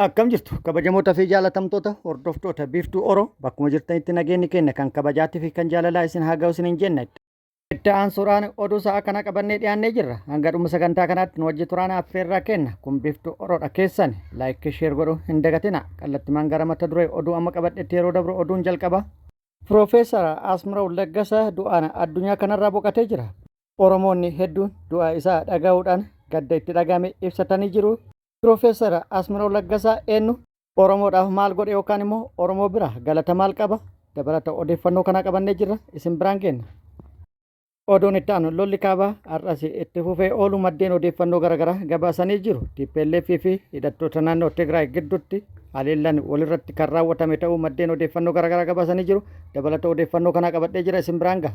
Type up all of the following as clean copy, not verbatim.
Akkam jirtu kabajamoota fi jaalatamtoota hordoftoota Biiftuu Oro, bakkuma jirtanitti nageenyi keenya kan kabajaatii fi kan jaalalaa isin haa ga'u isiniin jenna. Itti aansuudhaan oduu sa'a kana qabannee dhiyaannee jirra. Hanga dhuma sagantaa kanaatti nu wajji turaan affeerraa kenna. Kun Biiftuu Oroodha keessan. Like, share godhuu hin dagatina. Kallattimaan gara mata duree oduu amma qabadhetti yeroo dabru oduun jalqaba. Piroofeesar Asmiraw Laggasa du'aan addunyaa kanarraa boqatee jira. Oromoonni hedduun du'a isaa dhaga'uudhaan gadda itti dhaga'ame ibsatanii jiru. Piroofeesar Asmiraw Laggasaa eenyu? Oromoodhaaf maal godhe yookaan immoo Oromoo bira galata maal qaba? Dabalata odeeffannoo kanaa qabannee jirra, isin biraan geenna. Oduun itti aanu lolli kaabaa har'as itti fufee oolu maddeen odeeffannoo garaagaraa gabaasanii jiru. TPLF fi hidhattoota naannoo Tigraay gidduutti haleellaan walirratti kan raawwatame ta'uu maddeen odeeffannoo garaagaraa gabaasanii jiru. Dabalata odeeffannoo kanaa qabadhee jira, isin biraan gaha.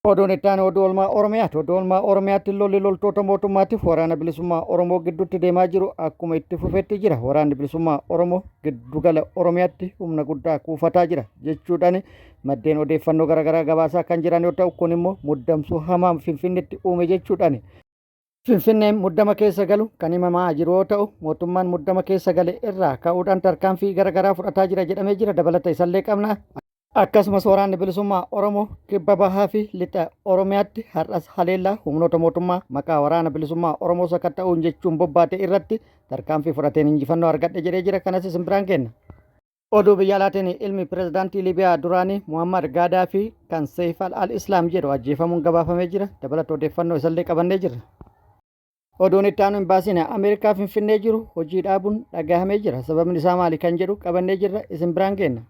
Oduun itti aanu oduu oolmaa Oromiyaati. Oduu oolmaa Oromiyaatti lolli loltoota mootummaatiif waraana bilisummaa Oromoo gidduutti deemaa jiru akkuma itti fufetti jira. Waraanni bilisummaa Oromoo giddugala Oromiyaatti humna guddaa kuufataa jira jechuudhaan maddeen odeeffannoo garaagaraa gabaasaa kan jiran yoo ta'u, kun immoo muddamsuu hamaa Finfinneetti uume jechuudhaan. Finfinneen muddama keessa galu kan himamaa jiru yoo ta'u, mootummaan muddama keessa gale irraa ka'uudhaan tarkaanfii garaagaraa fudhataa jira jedhamee jira. Dabalata isallee qabna. Akkasumas waraanni bilisummaa Oromoo kibba bahaa fi lixa Oromiyaatti har'as haleellaa humnoota mootummaa maqaa waraana bilisummaa Oromoo sakatta'uun jechuun bobbaate irratti tarkaanfii fudhateen injifannoo argadhe jedhee jira. Kanas isin biraan geenna. Oduu biyya alaatiin ilmi pirezidaantii Liibiyaa duraanii Muhammad Gaadaafii kan Seif al-Islaam jedhu ajjeefamuun gabaafamee jira. Dabalata odeeffannoo isallee qabannee jirra. Oduun itti aanu imbaasiin Ameerikaa Finfinnee jiru hojii dhaabuun dhagahamee jira. Sababni isaa maali kan jedhu qabannee jirra, isin biraan geenna.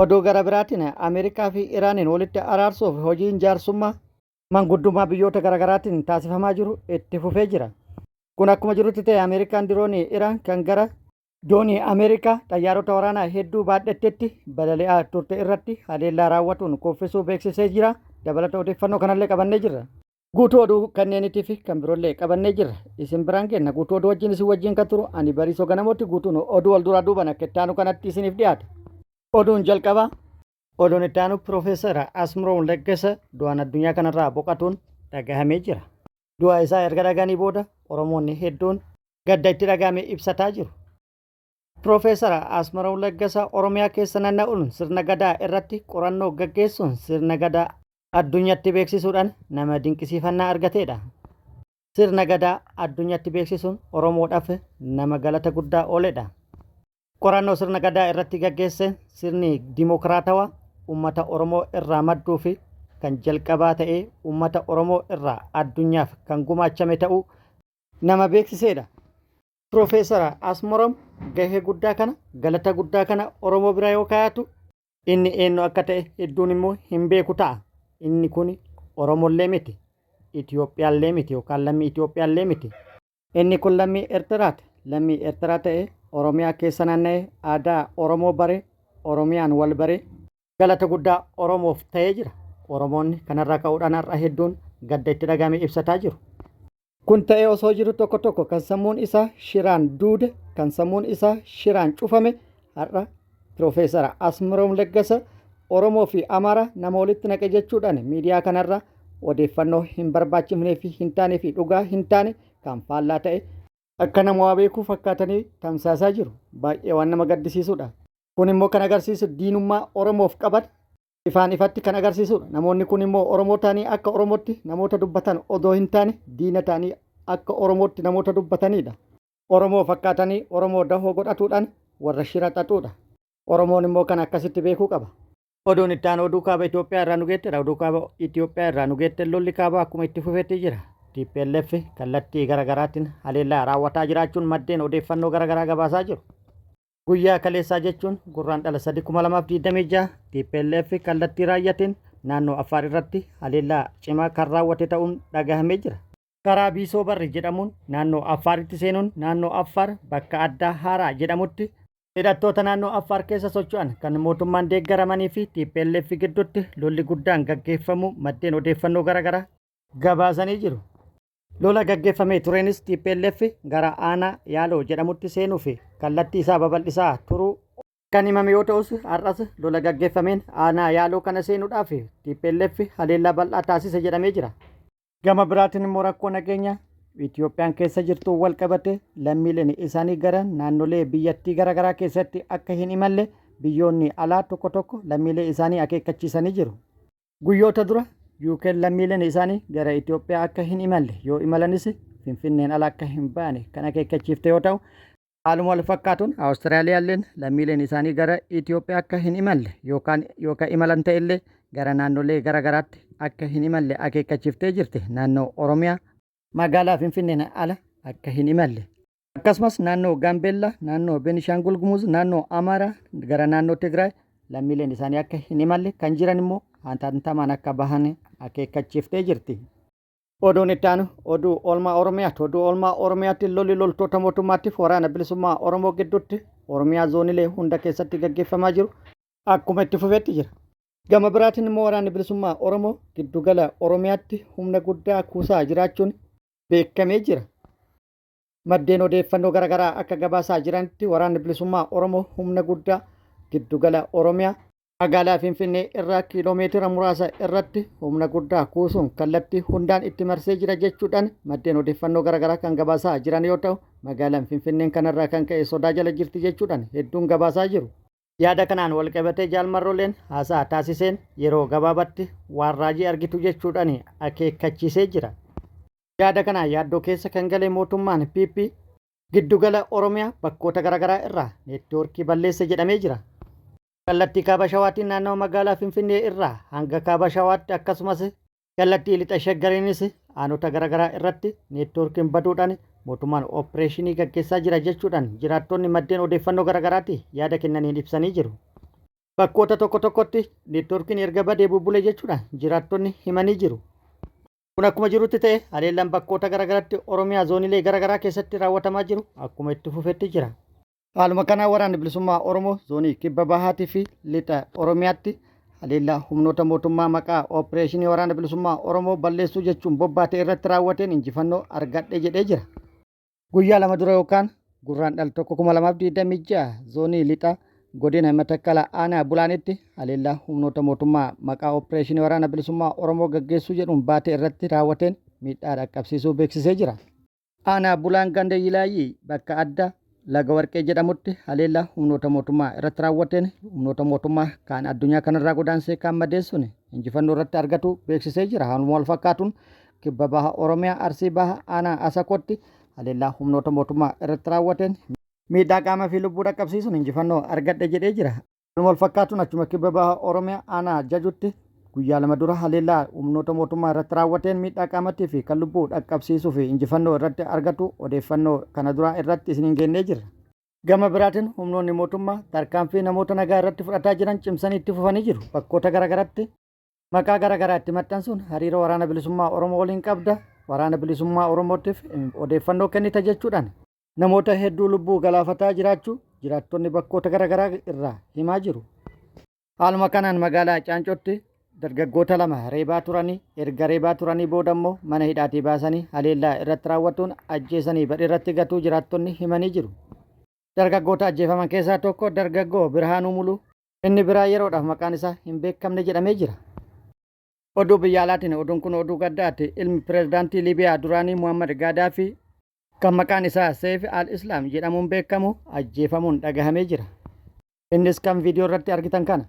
Oduu gara biraatiin Ameerikaa fi Iraaniin walitti araarsuuf hojiin jaarsummaa manguddummaa biyyoota garaagaraatiin taasifamaa jiru itti fufee jira. Kun akkuma jirutti ta'e Ameerikaan diroonii Iraan kan gara doonii Ameerikaa xayyaarota waraanaa hedduu baadhattetti balali'aa turte irratti haleellaa raawwatuun kuffisuu beeksisee jira. Dabalata odeeffannoo kanallee qabannee jirra. Guutuu oduu kanneenitii fi kan biroollee qabannee jirra. Isin biraan geenna. Guutuu oduu wajjin isin wajjin kan turu ani Bariisoo Ganamootti. Guutuun oduu wal duraa duuban akka itti aanu kanatti isiniif dhiyaata. Oduun jalqabaa. Oduun itti aanu Piroofeesar Asmroon Leggese du'aan addunyaa kanarraa boqatuun dhagahamee jira. Du'a isaa erga dhaga'anii booda Oromoonni hedduun gadda itti dhagahame ibsataa jiru. Piroofeesar Asmaroom Laggasaa Oromiyaa keessa naanna'uun sirna Gadaa irratti qorannoo gaggeessuun sirna Gadaa addunyatti beeksisuudhaan nama dinqisiifannaa argateedha. Sirna Gadaa addunyatti beeksisuun Oromoodhaaf nama galata guddaa ooledha. Qorannoo sirna Gadaa irratti gaggeesseen sirni dimokiraatawaa uummata Oromoo irraa madduu fi kan jalqabaa ta'ee uummata Oromoo irraa addunyaaf kan gumaachame ta'uu nama beeksiseedha. Piroofeesar Asmorom gahee guddaa kana, galata guddaa kana Oromoo bira yoo kaayatu inni eenyu akka ta'e hedduun immoo hin beeku ta'a. Inni kun Oromollee miti, Itiyoophiyaallee miti yookaan lammii Itiyoophiyaallee miti. Inni kun lammii Ertiraati. Lammii Ertiraa ta'ee Oromiyaa keessa naanna'ee aadaa Oromoo baree Oromiyaan wal baree galata guddaa Oromoof ta'ee jira. Oromoonni kanarraa ka'uudhaan har'a hedduun gadda itti dhagahame ibsataa jiru. Kun ta'ee osoo jiru tokko tokko kan sammuun isaa shiraan duude, kan sammuun isaa shiraan cufame har'a Piroofeesara Asmaroom Leggasa Oromoo fi Amaara nama walitti naqe jechuudhaan miidiyaa kanarra odeeffannoo hin barbaachifnee fi hin taanee fi dhugaa hin taane kan faallaa ta'e akka nama waa beekuu fakkaatanii tamsaasaa jiru. Baay'ee waan nama gaddisiisudha. Kun immoo kan agarsiisu diinummaa Oromoof qaban ifaan ifatti kan agarsiisudha. Namoonni kun immoo Oromoo ta'anii akka Oromootti namoota dubbatan odoo hin taane diina ta'anii akka Oromootti namoota dubbatanidha. Oromoo fakkaatanii Oromoo dahoo godhatuudhaan warra shira xaxuudha. Oromoon immoo kan akkasitti beekuu qaba. Oduun itti aanu oduu kaaba Itoophiyaa irraa nu geettedha. Oduu kaaba Itoophiyaa irraa nu geette lolli kaabaa akkuma itti fufetti jira. TPLF kallattii garaagaraatiin haleellaa raawwataa jiraachuun maddeen odeeffannoo garaagaraa gabaasaa jiru. Guyyaa kaleessaa jechuun Gurraandhala 3, 2026 TPLF kallattii Raayyaatiin naannoo Affaar irratti haleellaa cimaa kan raawwate ta'uun dhagahamee jira. Karaa Biisoo Barri jedhamuun naannoo Affaaritti seenuun naannoo Affaar bakka addaa Haaraa jedhamutti hidhattoota naannoo Affaar keessa socho'an kan mootummaan deeggaramanii fi TPLF gidduutti lolli guddaan gaggeeffamuu maddeen odeeffannoo garaagaraa gabaasanii jiru. Lola gaggeeffamee tureenis tplf gara aanaa Yaaloo jedhamutti seenuu fi kallattii isaa babal'isaa turuu kan himame yoo ta'us har'as lola gaggeeffameen aanaa Yaaloo kana seenuudhaaf tplf haleellaa bal'aa taasise jedhamee jira. Gama biraatiin immoo rakkoo nageenya Itiyoophiyaan keessa jirtuun walqabate lammiileen isaanii gara naannolee biyyattii garaagaraa keessatti akka hin imalle biyyoonni alaa tokko tokko lammiilee isaanii akeekkachiisanii jiru. Guyyoota dura UK'n lammiileen isaanii gara Itiyoophiyaa akka hin imalle yoo imalanis Finfinneen ala akka hin baane kan akeekkachiifte yoo ta'u, Haaluma wal fakkaatuun Awustiraaliyaalleen lammiileen isaanii gara Itiyoophiyaa akka hin imalle yookaan yoo ka imalan ta'ellee gara naannolee gara garaatti akka hin imalle akeekkachiiftee jirti. Naannoo Oromiyaa magaalaa Finfinneen ala akka hin imalle. Akkasumas naannoo Gaambeellaa, naannoo Benishaangul Gumuz, naannoo Amaaraa gara naannoo Tigraay lammiileen isaanii akka hin imalle kan jiran immoo hatantamaan akka bahan akeekkachiiftee jirti. Oduun itti aanu oduu oolmaa Oromiyaati. Oduu oolmaa Oromiyaatti lolli loltoota mootummaatiif waraana bilisummaa Oromoo gidduutti Oromiyaa zoonilee hunda keessatti gaggeeffamaa jiru akkuma itti fufetti jira. Gama biraatiin immoo waraanni bilisummaa Oromoo giddugala Oromiyaatti humna guddaa kuusaa jiraachuun beekamee jira. Maddeen odeeffannoo garaagaraa akka gabaasaa jiranitti waraanni bilisummaa Oromoo humna guddaa giddugala Oromiyaa Magaalaa Finfinnee irraa kiiloomeetira muraasa irratti humna guddaa kuusuun kallattii hundaan itti marsee jira jechuudhaan maddeen odeeffannoo garaagaraa kan gabaasaa jiran yoo ta'u, magaalaan Finfinneen kanarraa kan ka'e sodaa jala jirti jechuudhaan hedduun gabaasaa jiru. Yaada kanaan walqabatee Jaal Marrooleen haasaa taasiseen yeroo gabaabatti waan raajii argitu jechuudhaan akeekkachiisee jira. Yaada kanaan yaaddoo keessa kan gale mootummaan PP giddugala Oromiyaa bakkoota garaagaraa irraa neetwoorkii balleesse jedhamee jira. Kallattii Kaaba Shawaatiin naannawa magaalaa Finfinnee irraa hanga Kaaba Shawaatti akkasumas kallattii Lixa Shaggariinis aanota garaagaraa irratti neetwoorkiin baduudhaan mootummaan ooppireeshinii gaggeessaa jira jechuudhaan jiraattonni maddeen odeeffannoo garaagaraatti yaada kennaniin ibsanii jiru. Bakkoota tokko tokkotti neetwoorkiin erga badee bubbule jechuudhaan jiraattonni himanii jiru. Kun akkuma jirutti ta'e haleellaan bakkoota garaagaraatti Oromiyaa zoonilee garaagaraa keessatti raawwatamaa jiru akkuma itti fufetti jira. Haaluma kanaan Waraanni Bilisummaa Oromoo Zoonii Kibba Bahaatii fi Lixa Oromiyaatti haleellaa humnoota mootummaa maqaa Ooppireeshinii Waraana Bilisummaa Oromoo balleessuu jechuun bobbaate irratti raawwateen injifannoo argadhe jedhee jira. Guyyaa 2 dura yookaan Gurraandhala 1, 2026 Zoonii Lixa Godina Matakkala Aanaa Bulaanitti haleellaa humnoota mootummaa maqaa Ooppireeshinii Waraana Bilisummaa Oromoo gaggeessuu jedhuun baate irratti raawwateen miidhaa dhaqqabsiisuu beeksisee jira. Aanaa Bulaan ganda Yilaayyii bakka adda Laga Warqee jedhamutti haleellaa humnoota mootummaa irratti raawwateen humnoota mootummaa kaan addunyaa kanarraa godaansee kaan madeessuun injifannoo irratti argatu beeksisee jira. Haaluma wal fakkaatuun Kibba Baha Oromiyaa Arsii Baha Aanaa Asakootti haleellaa humnoota mootummaa irratti raawwateen miidhaa qaamaa fi lubbuu dhaqqabsiisuun injifannoo argadhe jedhee jira. Haaluma wal fakkaatuun achuma Kibba Baha Oromiyaa aanaa Jajuutti guyyaa 2 dura haleellaa humnoota mootummaa irratti raawwateen miidhaa qaamatii fi kan lubbuu dhaqqabsiisuu fi injifannoo irratti argatu odeeffannoo kana duraa irratti isiniin geennee jirra. Gama biraatiin humnoonni mootummaa tarkaanfii namoota nagaa irratti fudhataa jiran cimsanii itti fufanii jiru. Bakkoota garaagaratti maqaa garaagaraa itti maxxansuun hariiroo waraana bilisummaa Oromoo waliin qabda, waraana bilisummaa Oromootiif odeeffannoo kennita jechuudhaan Namoota hedduu lubbuu galaafataa jiraachuu jiraattonni bakkoota garaagaraa irraa himaa jiru. Haaluma kanaan magaalaa Caancootti dargaggoota 2 reebaa turanii erga reebaa turanii booda immoo mana hidhaatii baasanii haleellaa irratti raawwatuun ajjeesanii badhiirratti gatuu jiraattonni himanii jiru. Dargaggoota ajjeefaman keessaa tokko dargaggoo Birhaanuu Muluu inni biraa yeroodhaaf maqaan isaa hin beekamne jedhamee jira. Oduu biyya alaatiin oduun kun oduu gaddaati. Ilmi pirezidaantii Liibiyaa duraanii Muhammad Gaadaafii kan maqaan isaa Seif al-Islam jedhamuun beekamu ajjeefamuun dhagahamee jira. Innis kan viidiyoo irratti argitan kana.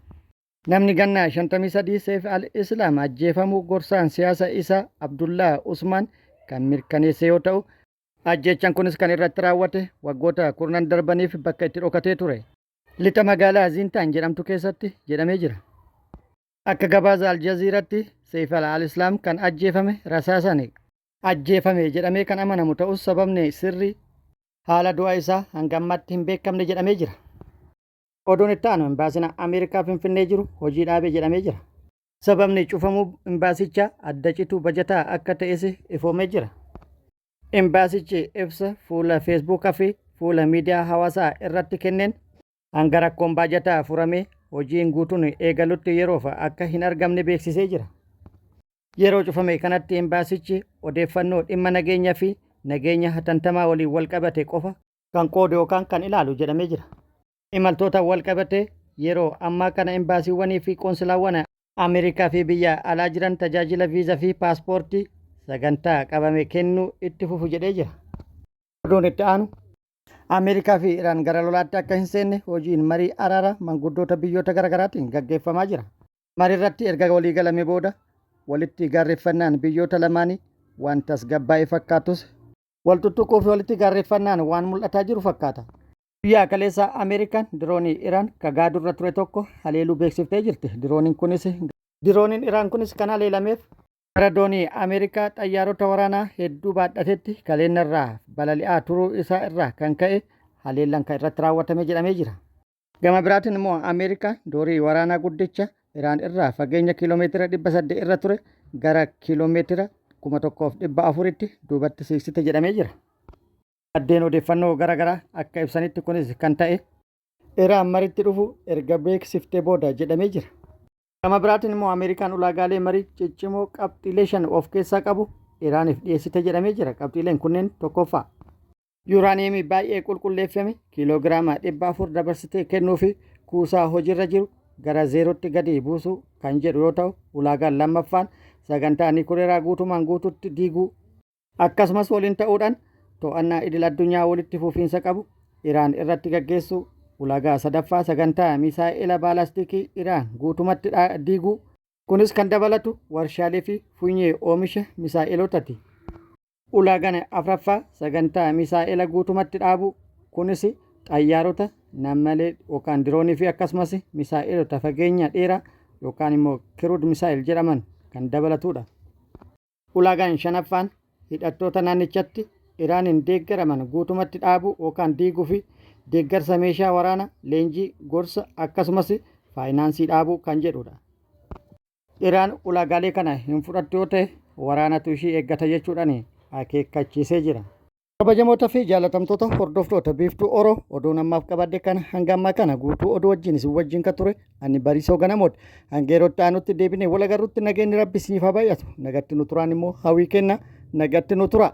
Namni ganna 53 Seif al-Islam ajjeefamuu gorsaan siyaasa isaa Abdullaa Usmaan kan mirkaneesse yoo ta'u, ajjeechaan kunis kan irratti raawwate waggoota kurnan darbaniif bakka itti dhokatee ture. Lixa magaalaa Zintaan jedhamtu keessatti jedhamee jira. Akka gabaasa Al Jazeeraatti Seif al-Islam kan ajjeefame rasaasaan ajjeefame jedhamee kan amanamu ta'us sababni sirrii haala du'a isaa hanga ammaatti hin beekamne jedhamee jira. Oduun itti aanu Imbaasiin Ameerikaa Finfinnee jiru hojii dhaabe jedhamee jira. Sababni cufamuu imbaasichaa adda cituu bajataa akka ta'es ifoomee jira. Imbaasichi ibsa fuula Feesbuukaa fi fuula miidiyaa hawaasaa irratti kenneen hanga rakkoon baajataa furamee hojiin guutuun eegalutti yeroof akka hin argamne beeksisee jira. Yeroo cufame kanatti embaasichi odeeffannoo dhimma nageenya fi nageenya hatantamaa waliin walqabate qofa kan qoodu yookaan kan ilaalu jedhamee jira. Imaltootaan walqabatee yeroo ammaa kana embaasiiwwanii fi qoonsilaawwan Ameerikaa fi biyya alaa jiran tajaajila viiza fi paaspoortii sagantaa qabame kennuu itti fufu jedhee jira. Oduun itti aanu Ameerikaa fi Iraan gara lolaatti akka hin seenne hojiin marii araaraa manguddoota biyyoota garaagaraatiin gaggeeffamaa jira. Mariirratti erga waliigalame booda walitti gaarreeffannaan biyyoota lamaanii waan tasgabbaa'e fakkaatus wal tuttuquu fi walitti gaarreeffannaan waan mul'ataa jiru fakkaata. Guyyaa kaleessaa Ameerikaan diroonii Iraan ka gaadurra ture tokko haleeluu beeksiftee jirti. Dirooniin kunis Dirooniin Iraan kunis kan haleelameef gara doonii Ameerikaa xayyaarota waraanaa hedduu baadhatetti kaleennarraa balali'aa turuu isaa irraa kan ka'e haleellaan kan irratti raawwatame jedhamee jira. Gama biraatiin immoo Ameerikaan doorii waraanaa guddicha Iraan irraa fageenya kiiloomeetira 800 irra ture gara kiiloomeetira 1400tti duubatti siiqsite jedhamee jira. Maddeen odeeffannoo gara garaa akka ibsanitti kunis kan ta'e Iraan maritti dhufu erga beeksiftee booda jedhamee jira. Gama biraatiin immoo Ameerikaan ulaagaalee marii ciccimoo qabxiilee 5 of keessaa qabu Iraaniif dhiyeessite jedhamee jira. Qabxiileen kunneen tokkoffaa. Yuuraaniyeemii baay'ee qulqulleeffame kiiloogiraama 400 dabarsitee kennuu fi kuusaa hojiirra jiru gara zeerootti gadi buusuu kan jedhu yoo ta'u, ulaagaan lammaffaan sagantaa nikuleeraa guutumaan guututti diiguu, akkasumas waliin ta'uudhaan to'annaa idil-addunyaa walitti fufiinsa qabu Iraan irratti gaggeessuu, ulaagaa sadaffaa sagantaa misaa'ela baalaastikii Iraan guutumatti diiguu, kunis kan dabalatu warshaalee fi funyee oomisha misaa'elootati. Ulaagaan afraffaa sagantaa misaa'ela guutumatti dhaabuu, kunis xayyaarota nammalee yookaan diroonii fi akkasumas misaa'elota fageenya dheeraa yookaan immoo kiruud misaa'el jedhaman kan dabalatudha. Ulaagaan shanaffaan hidhattoota naannichatti Iraaniin deeggaraman guutumatti dhaabuu yookaan diiguu fi deeggarsa meeshaa waraanaa, leenjii, gorsa akkasumas faayinaansii dhaabuu kan jedhudha. Iraan ulaagaalee kana hin fudhattu yoo ta'e waraanatu ishii eeggata jechuudhaan akeekkachiisee jira. Kabajamoota fi jaalatamtoota hordoftoota Biiftuu Oro oduun ammaaf qabadhe kana hanga ammaa kana guutuu oduu wajjin isin wajjin kan ture ani Bariisoo Ganamooti. Hanga yeroo itti aanutti deebinee wal agarrutti nageenyi Rabbi isiniif haa baay'atu. Nagatti nu turaan immoo hawwii kenna. Nagatti nu tura.